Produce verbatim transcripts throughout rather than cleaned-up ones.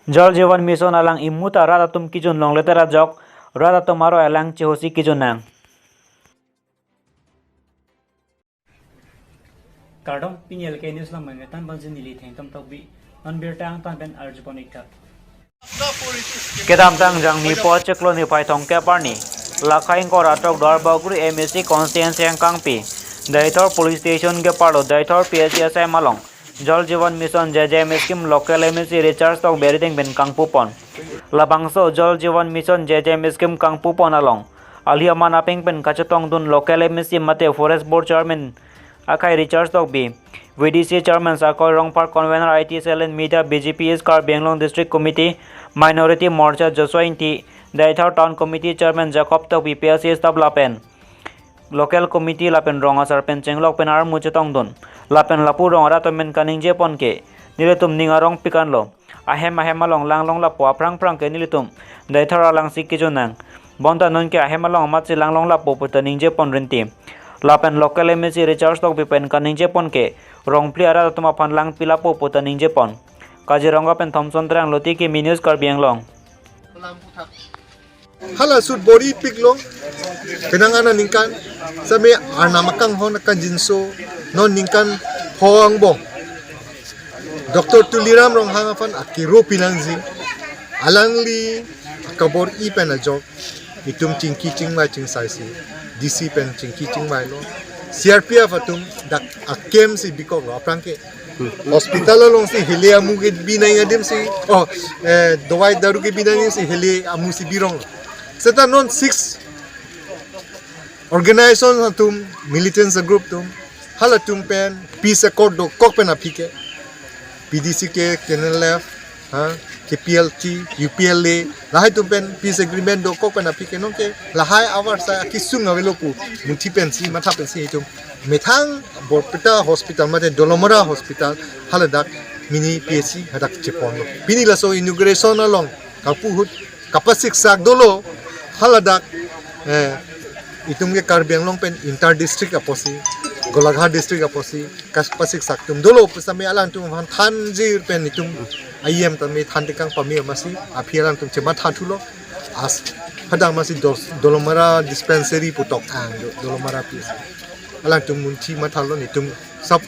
Jal Jeevan Mission alang imu ta rat atum kejun longle ta ajok, rat atum aroi alang chehosi kejun nang. Kardom, pini L K News lang mangge tan banjin neli Thengtom Tokbi, non birta angtan pen arjupon iktha. Kedamtang Jangmi po chiklo niphai thomkep arni, lakha ingkoi ra throk Duarbagori M A C constituency angkangpi, Deithor Police Station ke-arlo Deithor P S C asai malong, Jal Jeevan Mission J J M scheme local M A C Richard Tokbi arideng pen kangpupon. Labangso Jal Jeevan Mission J J M scheme kangpupon along, ali aman apeng pen kachetongdun local M A C mate Forest Board Chairman akhai Richard Tokbi, V D C Chairman Sakoi Rongphar, Convener I T Cell and Media B J P East Karbi Anglong District Committee, Minority Morcha Joshua Ingti, Deithor Town Committee Chairman Jacob Tokbi, P L C staff lapen local committee lapen rong asar pen chenglok pen armu chetongdun. Lapen lapu rong arat atum pen kaningjepon ke, nelitum ning arong pikanlo. Ahem ahem along langlong lapo aphrang phrang ke nelitum Deithor alangsi kejun nang. Bonta nonke ahem along amatsi langlong lapo puta ningjepon rinti. Lapen local M A C Richard Tokbi pen kaningjepon ke, rong phli arat atum aphan langpi lapo puta ningjepon. Kaziranga pen Thomson Terang, Lotiki News, Karbi Anglong. Hala sut bor-i piklo, penang anat ningkan, same Arnam akanghon akangjinso, non ningkan pho angbong Doctor Tuliram Ronghang aphan akero pinangji, alangli kabor-i pen ajok, itum chingki chingvai chingsaisi, D C pen chingki chingvailo, C R P F atum dak a-camp si bikoklo, aphrang ke hospital alongsi hile amu kebi nangji adim si, oh, eh, dawai daru kebi nangji adim si hile amu si birong. Seta non six organization atum, militants group atum, halatum pen peace accord dokok pen aphi ke, P D C ke, K N L F, ha, K P L T, U P L A, lahai atum pen peace agreement dokok pen aphi ke, nonke lahai avar sa akesung avelo pu munthi pensi, matha pensi itum methang Borpeta Hospital mate Dolamara Hospital haladak mini P H C hadak cheponlo. Pini laso inauguration along kapu ahut kapasik sak dolo haladak, eh, itum ke Karbi Anglong pen inter district apotsi, Golaghat district apotsi, kapasik sak atum dolo pu same alangtum aphan thanjir pen itum ahem tame than tekang pame amatsi aphi alangtum chematha thulo. As padang amatsi dos, Dolamara dispensary putok ang do, Dolamara P H C. Alangtum munthi mathalo, netum sab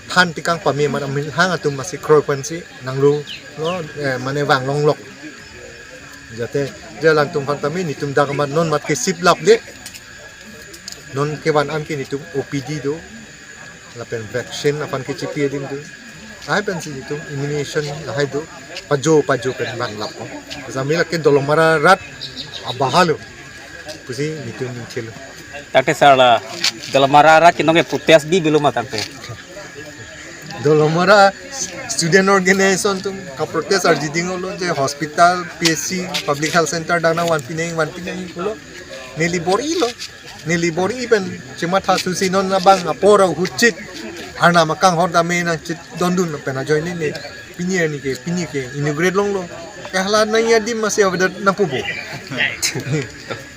than tekang pame amat amin hang atum amatsi kroi pensi nanglo lo, eh, mane vanglonglok. Jate je alangtum aphan tame netum dak amat non amat ke sip lap le. Non kevan an ke netum O P D do, lapen vaccine aphan kechipi adim do. Lahai pensi netum immunization lahai do, pajo pajo pen vanglappo. Sambil ke Dolamara rat abahalo pusi netum ningthelo. Tangte sir, la Dolamara rat ke nonke protest bi bilo ma tangte? Dolamara student organization atum kaprotest arjiding lo je hospital, P H C, public health center dana vanpi nangji, vanpi nangji pulo. Neli bor-ilo, neli bor-i pen chematha susi non abang apor ahut chit Arnam akanghon tame nangchetongdun pen ajoine ne pini arni ke, pini ke inaugurate longlo. Ke hala nangji adim amatsi avedet nangpupo.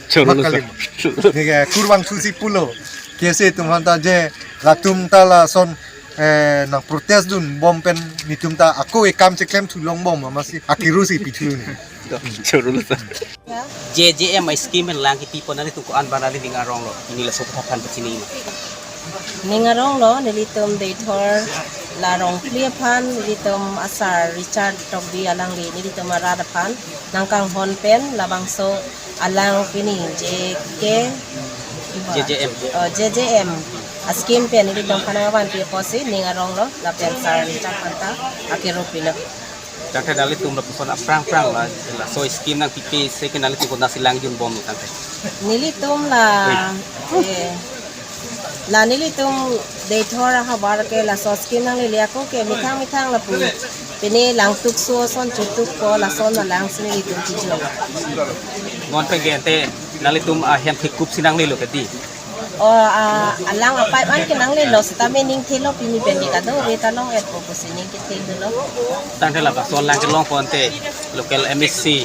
Choro lo, sir. Makalim. Neke kurvangthusi pulo. Kese atum aphanta je latum ta lason, eh, nangprotest dunbom pen netum ta ako ekam cheklem thulongbom amatsi akero si pithu ne. Choro lo, sir. J J M scheme pen lang kipipon, nanglitum ko-an ba nangli ning aronglo, pini laso aphan pachini ma? Ning aronglo, nelitum Deithor la rong phli aphan nelitum asar Richard Tokbi alangli nelitum arat aphan nangkanghon pen labangso alang pini J K, J J M. Oh, J J M ascheme pen nelitum aphan nangvanpi apotsi ning aronglo, lapen sar Richard aphanta akero pilo. Tangte nanglitum lapuson aphrang phrang la, laso scheme nangpipe si ke nanglitum konatsi lang junbom tangte? Nelitum la, eh, la nelitum Deithor ahavar ke laso scheme nanglele ako ke methang methang lapu. Pini langtuk so ason chutuk ko lason alang si nelitum kejun. Non pen ke ante nanglitum ahem thekup si nanglelo ke dei? Oh, ah, alang a-pipe an ke nanglelo setame ning thelo, pini pen ke kadokave ta long-etpo pusi ning kethe dolo. Tangte labangso alang kelongpo ante local M A C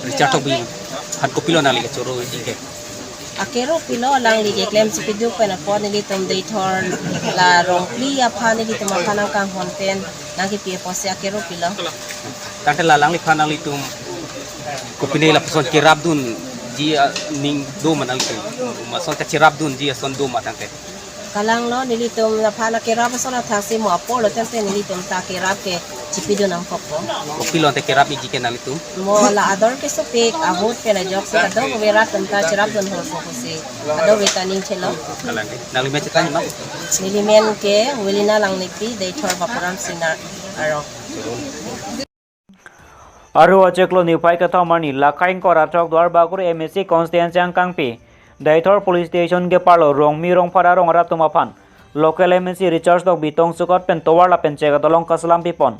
Richard Tokbi aphan kopilo nangli kachoro-i ke? Akero pilo, alangli keklem chipiduk pen apot nelitum Deithor la rongphli aphan nelitum aphan nangkanghon pen nangkepi apotsi akero pilo. Tangte la alangliphan nanglitum kopine lapuson kerapdunji aning do ma nanglitum? Lapuson kacherapdunji ason do ma tangte? Kalanglo, nelitum aphan akerap ason athaksi mo apor lo tangte nelitum ta kerap ke chipidun nangkokpo. Kopilo tangte kerap-ikji ke nanglitum? Mo la ador kesopik, ahut pen ajoksi kadokave rat atum ta cherapdun hor po pusi kadokave ta ningchelo. Kalang ke. Nangli men chethan ma? Neli men ke Wilina Langnepi, Deithor Bapuram Singnar arong. Aru achiklo niphai kethom arni, Lakha ingkoi ra throk Duarbagori M A C constituency angkangpi Deithor police station keparlo rongmi rongphar arong arat atum aphan local M A C Richard Tokbi tongsekot pen tovar lapen chek adolong kaselam pipon.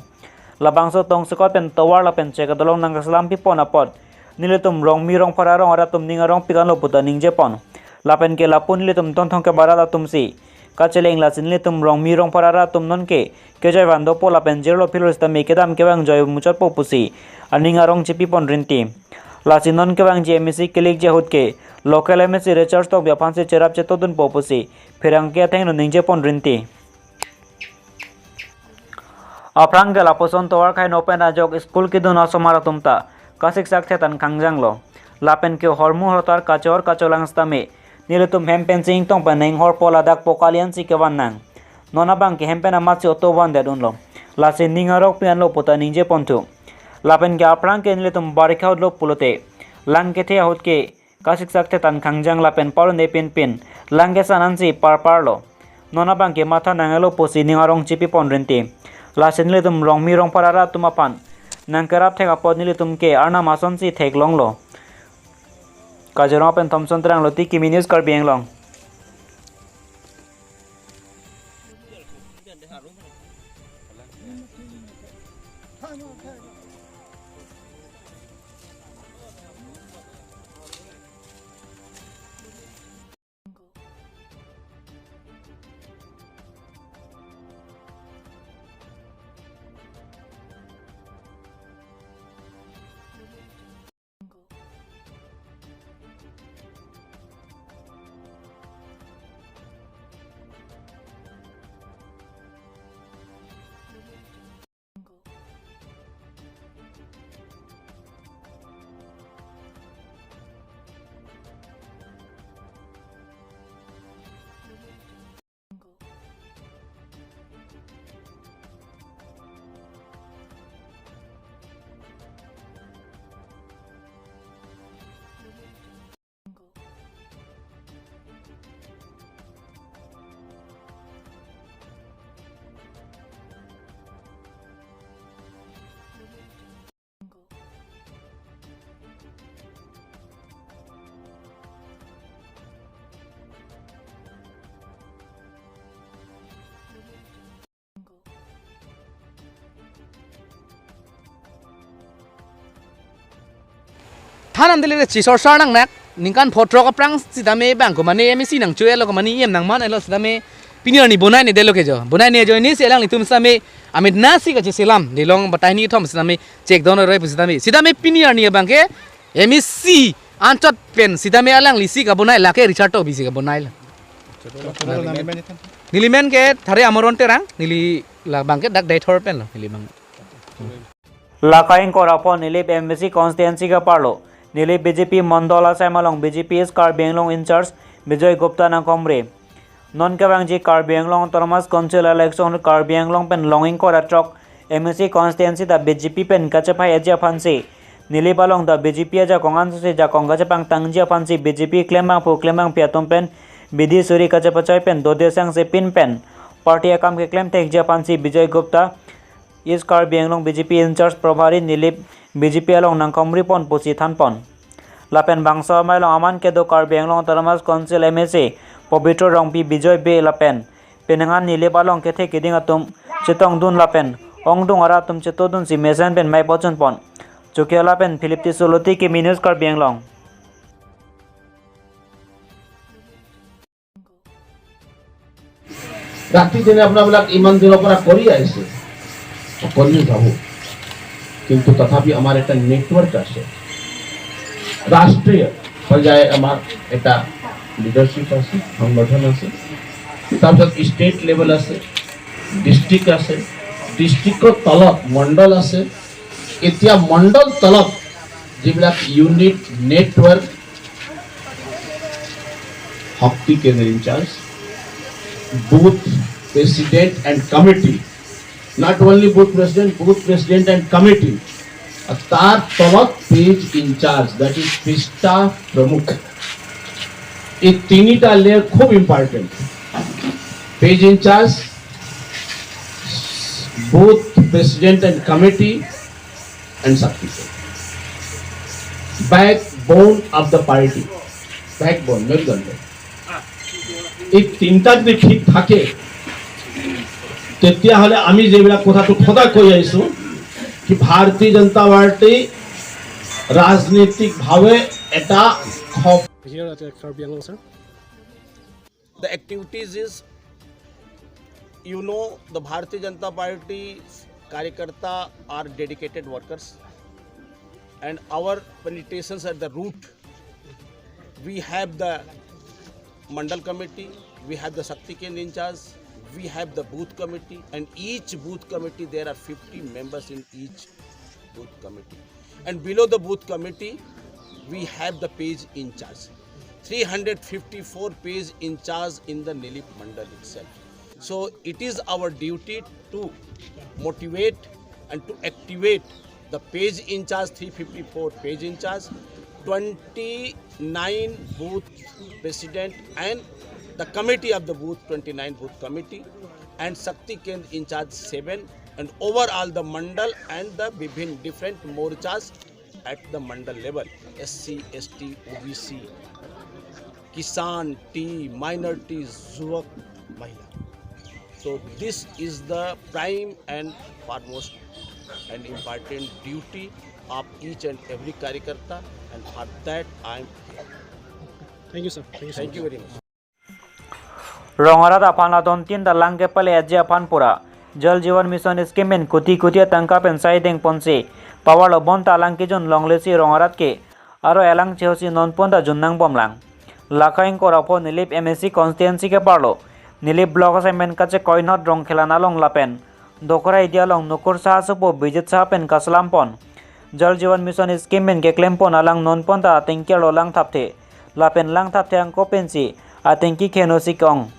Labangso tongsekot pen tovar lapen chek adolong nangkaselam pipon apot nelitum rongmi rongphar arong arat atum ning arongpik anlo puta ningjepon. Lapen ke lapu nelitum Tonthong kebarat atumsi kacheleng, lasi nelitum rongmi rongphar arat atum nonke kejoi van dopo lapen jirlo phirlo sitame kedam kevang joi muchotpo pusi aning arong chipipon rinti. Lasi non kevangji M A C kelikji ahut ke local M A C Richard Tokbi aphansi cherap chetodunpo pusi pherangke athengno ningjepon rinti. Aphrang ke lapuson tovar khaino pen ajok school kedun asomar atum ta kasiksak thetan kangjanglo. Lapen ke hormu hortar kachor kacholang sitame nelitum hem pensi ingtong pen inghorpo, ladak po kaliansi kevan nang. Non abang ke hem pen amatsi auto vandet unlo. Lasi ning arongpik anlo puta ningjeponthu. Lapen ke aphrang ke nelitum barikha ahutlo pulote lang kethe ahut ke kasiksak thetan kangjang lapen parun epin pin lang kesan ansi parparlo. Non abang ke matha nanglo pusi ning arong chipipon rinti. Lasi nelitum rongmi rongphar arat atum aphan nangkerap thek apot nelitum ke arnam asonsi theklonglo. Kazirong pen Thompson Terang, Loti Kimi News, Karbi Anglong. Thanam dele chisor sar nangnak, ningkan pho throk aphrang sitame bang komane M A C nangcho-etlo, komane E M nangman-etlo sitame pini arni bonai-ne detlo ke jo. Bonai-ne ajoinesi alanglitum sitame amit nasi kacheselam, delong batai ni thom sitame chek donroi pu sitame. Sitame pini arni abang ke M A C anchot pen sitame alanglisi kabonai, lake Richard Tokbisi kabonailo. Neli men ke Thare Amoron Terang, neli labang ke dak Deithor penlo, neli bang. Lakha ingkoi ra pho Nilip M A C constituency keparlo Nilip B J P Mondol asai malong B J P East Karbi Anglong in-charge Bijoy Gupta nangkomre. Non kevangji Karbi Anglong Autonomous Council election Karbi Anglong pen long ingkoi ra throk M A C constituency ta B J P pen kachephai-etji aphansi, Nilip along ta B J P ajakong ansose jakong kachepangtangji aphansi B J P klembangphu klembangpi atum pen bidi suri kachepachoi pen dode sangse pin pen party akam keklem thekji aphansi Bijoy Gupta, East Karbi Anglong B J P in-charge Probhari Nilip B J P along nangkomripon pusi thanpon. Lapen bangso amei along aman kedo Karbi Anglong Autonomous Council M A C Pobitro Rongpi, Bijoy Bey lapen penang an Nilip along kethe keding atum chetongdun lapen ongdung arat atum chetodunsi mesen pen mei pochunpon. Chukia lapen Philip Tisso, Loti Kimi News, Karbi Anglong. ৰাতি যেনে আপোনাবিলাক ইমান দিনৰ পৰা কৰি আহিছে, সকলোৱে যাব, কিন্তু তথাপি আমাৰ এটা নেটৱৰ্ক আছে, ৰাষ্ট্ৰীয় পৰ্যায়ত আমাৰ এটা লিডাৰশ্বিপ আছে, সংগঠন আছে, তাৰপিছত ষ্টেট লেভেল আছে, ডিষ্ট্ৰিক্ট আছে, ডিষ্ট্ৰিক্টৰ তলত মণ্ডল আছে। এতিয়া মণ্ডল তলত যিবিলাক ইউনিট নেটৱৰ্ক, শক্তি কেন্দ্ৰ incharge, booth president and committee, not only booth president, booth president and committee, তাৰ তলত পেজ ইনচাৰ্জ, that is পৃষ্ঠা প্ৰমুখ। এই তিনিটা লেয়াৰ খুব important. Page in charge, booth president and committee, and subsequent. Backbone of the party, backbone মেৰুদণ্ড। এই তিনিটা যদি ঠিক থাকে, তেতিয়াহ'লে আমি যিবিলাক কথাটো সদায় কৈ আহিছো, কি ভাৰতীয় জনতা পাৰ্টি ৰাজনৈতিকভাৱে এটা খপ Here at Karbi Anglong, sir. The activities is, you know, the Bharatiya Janata Party karyakarta are dedicated workers, and our penetrations at the root, we have the Mandal committee, we have the Shakti Kendra in charge, we have the booth committee, and each booth committee there are fifty members in each booth committee. And below the booth committee, we have the page in charge. three hundred fifty-four page in charge in the Nilip Mandal itself. So it is our duty to motivate and to activate the page in charge, three fifty-four page in charge, twenty-nine booth president and the committee of the booth, twenty-nine booth committee, and Shakti Kendra in charge seven, and overall the mandal and the bibhin different morchas at the mandal level, S C, S T, O B C, Kisan, T, minorities, Yuvak, Mahila. So this is the prime and foremost and important duty of each and every karyakarta, and for that I am here. Thank you, sir. Thank you so Thank you much. Very much. Rongarat aphan adon tin ta lang kepale aji aphan pura Jal Jeevan Mission Scheme pen koti koti atangka pen sai dengponsi power lo bonta alang kejun longlesi Rongarat ke aro elang chehosi nonpon ta jun nangbomlang. Lakha ingkoi ra pho Nilip M A C constituency keparlo Nilip block assignment kachekoinot Rongkhelan along lapen Dokhra area along Nukur Saha asopo Bijit Saha pen kaselam pon. Jal Jeevan Mission Scheme pen keklem pon alang nonpon ta atengki arlo langthapthe. Lapen langthapthe angko pensi atengki khenosi ke-ong.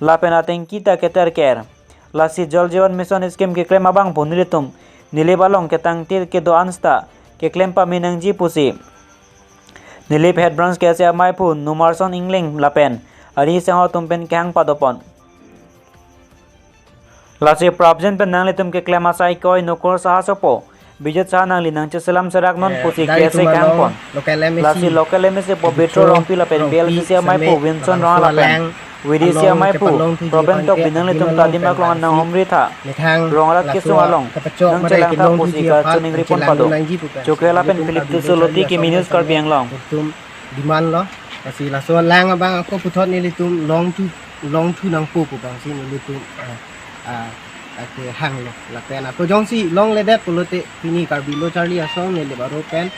Lapen atengki ta keterker. Lasi Jal Jeevan Mission Scheme keklem abangphu nelitum Nilip along ketangte kedo-an sita keklem pame nangji pusi Nilip Head Branch K S A amaiphu Numarson Engleng lapen ari sengho atum pen kehang padopon. Lasi prapjin pen nanglitum keklem asai koi Nukur Saha asopo Bijit Saha nangli nangcheselam serak non Eh, pusi dari K S A tumalo kehang pon. Local M A C, Lasi local M A C Pobitro Pobitro Rongpi lapen Rongpi B L C C amaiphu same Winson laso Ronghang lapen alang V D C along amaiphu kepalong thuji Proben abang Tokbi ke nanglitum adim ta adim along aklong an nanghumri tha. Methang Rongarat laso kesung along kapachok mare nangchelang tha kelong pusi thuji aphan kachiningri pon chelang pado. Nangji pu pen. Chokre lapen nelitum Philip Karbi Tusu Loti Lochari K M News ason Karbi Anglong. Nelitum demand lo. Lasi laso alang abang ako puthot nelitum longthu longthu nangpo pu abangsi nelitum, ah, ah, ake hanglo. Lapen ako jongsi longledet pulote pini Karbi Lo Charli Asong Nilip aro pen,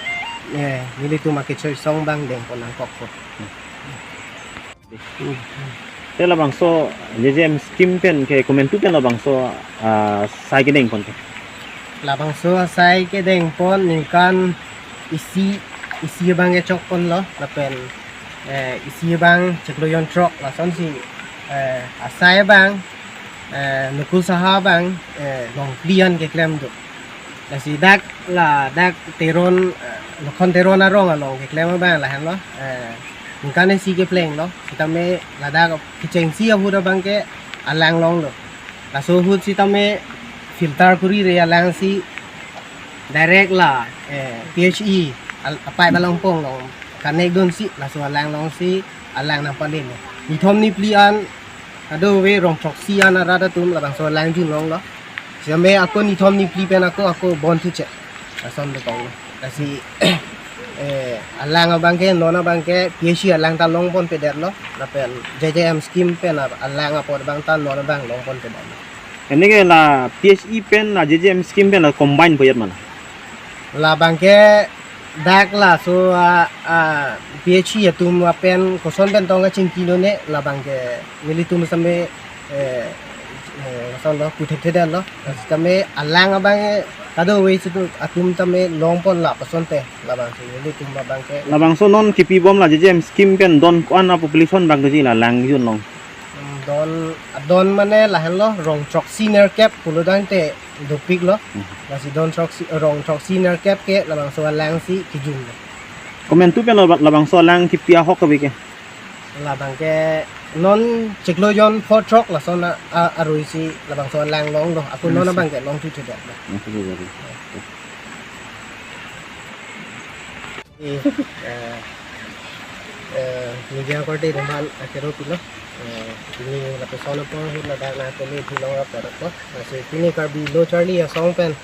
eh, nelitum ake choi song abang dengpon nangkokpo. Te labangso J J M scheme pen ke komantu pen labangso, ah, sai kedengpon ke? Labangso asai kedengpon ningkan isi, isi abang kechokponlo, lapen, eh, isi abang chiklo jonthrok lasonsi, eh, asai abang, eh, Nukur Saha abang, eh, longphli an keklem do. Lasi dak ladak Teron, eh, Lokhon Teron arong along keklem abang lahenlo, eh, ningkan isi keplenglo, sitame ladak kechengsi ahut abang ke alang longlo. Laso ahut sitame filter kuri re alangsi direct la, eh, P H E al-, apipe along pong long connect dunsi laso alang longsi alang nangpalelo. Nithom niphli an ado ave rong throksi an arat atum labangso alang jun longlo. Sitame ako nithom niphli pen ako, ako bon thuche. Lason dokong. Lasi, eh, alang abang ke, non abang ke, P H E alang ta longponpedetlo. Lapen J J M scheme pen ab-, alang apor abang ta non abang longponpedetlo. Ini ke la P H E pen la J J M scheme pen la combine po yat mana? Labang ke Dak laso a, a, P H E atum apen koson pen tong kachingki lone labang ke nelitum same, eh, eh, koson lo, kuthek thedel lo. Sitame alang abang ke kadokave atum tame longpon la koson te labangso nelitum abang ke. Labangso non kipibom la J J M scheme pen don ko-an a population bang keji la lang jun long. Hmm, don, don mane lahenlo, rong throksi nerkep pulo tangte dopiklo. Hmm. Lasi don throksi, rong throksi nerkep ke labangso alang si kijunlo. Komantu pen lo labangso alang kipi ahok kave ke? Labang ke non chiklo jon pho throk lason a, a, arui si labangso alang longlo. Ako non Yes. abang ke longthu thedel lo. Yes, yes, yes. Eh, eh, media korte atum aphan akero pilo. Eh, pini lapuson apor ahut ladak nangpale thilong rap rap po. Lasi pini Karbi Lo Charli Asong pen,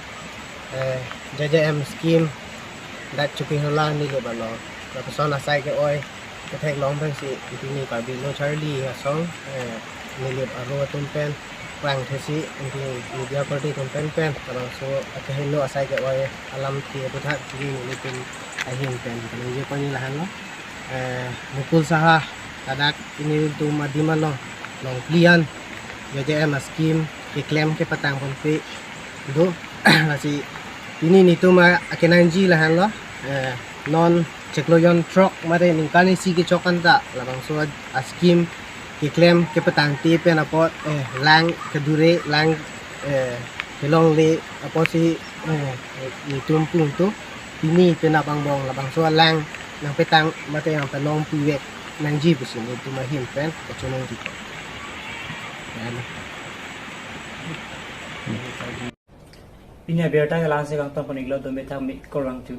eh, J J M scheme dak Chokihola Nilip along lapuson asai ke-oi ketheklong pensi pini Karbi Lo Charli Asong, eh, Nilip aro atum pen prang thusi, anke media korte atum pen pen labangso akehingno asai ke-oi alamthe aputhak pini nelitum ahin pen kaningje pon lahenlo. Eh, Mukul Saha ladak pini nelitum adim along longpli an J J M a scheme keklem kepatang ponpe do. Lasi pini nelitum a, akenangji lahenlo. Eh, non chiklo jon throk mate ningkan isi kechok anta labangso a, a scheme keklem kepatangte pen apot, eh, lang kedure, lang, eh, kelongle apotsi, eh, nelitum pungtu pini penap angbong labangso alang nangpetang mate nangpalongpi vek nangji pusi nelitum ahin pen kachiningje. Ya, lo. Pini abirta ke la-ansi kangton pon-iklo, dome thang mi korang tu.